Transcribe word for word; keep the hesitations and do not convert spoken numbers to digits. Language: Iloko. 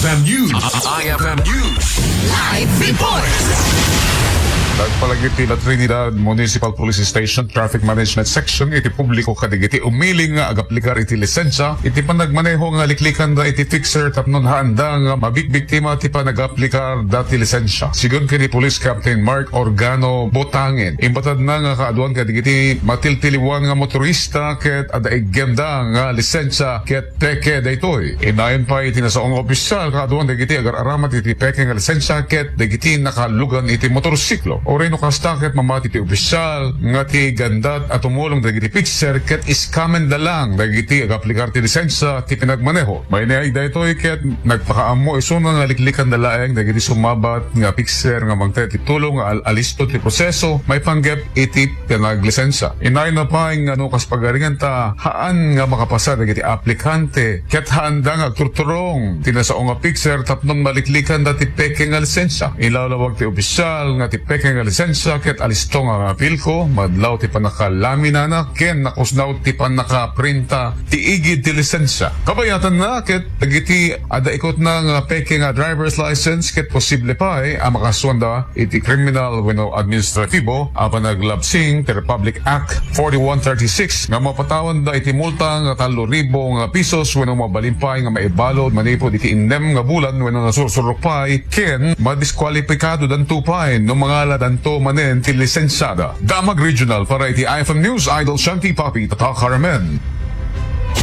News. I F M News. Live report. Nagpalag iti La Trinidad Municipal Police Station Traffic Management Section iti publiko kadagiti umiling nga agaplikar iti lisensia iti panagmaneho nga liklikanda iti fixer tapno haanda nga mabikbiktima ti panagaplikar dati lisensia. Sigun ken ni Police Captain Mark Organo Botangen, imbatadna nga kaaduan kadagiti matiltiliwan nga motorista ket adda iggenda nga lisensia ket peke daytoy. Innayon pay iti nasaong nga opisyal, kaaduan dagiti agar-aramat iti peke nga lisensia ket dagiti nakalugan iti motorsiklo. Uray no kasta ket mamati ti opisyal nga ti gandat a tumulong dagiti fixer ket iskamenda lang dagiti agaplikar ti lisensia ti pinagmaneho. Mainaig daytoy ket nagpakaammo isuna nga liklikanda laeng dagiti sumabat nga fixer nga mangted ti tulong nga al- alisto ti proseso maipanggep iti panaglisensya. Inayna pay nga no kas pagaringan ta haan nga makapasa dagiti aplikante ket haanda nga agturturong ti nasao nga fixer tapno maliklikanda ti peke nga lisensya. Ilawlawag ti opisyal nga ti peke nga lisensya ket alisto nga mapilko madlaw ti pannakalaminana ken nakusnaw ti pannakaprinta ti igid ti lisensya. Kabayatanna ket dagiti adda ikutna nga peke nga driver's license ket posible pay a makasuanda iti criminal wenno administratibo a panaglabsing ti Republic Act forty-one thirty-six nga mapatawanda iti multa nga tallo ribu nga pesos wenno mabalin pay nga maibalud manipud iti innem nga bulan wenno nasursurok pay ken madiskwalipikadodanto pay no mangaladanto manen ti lisensiada. Damag Regional para iti I F M News, Idol Shanti Papi Tatak Haramen.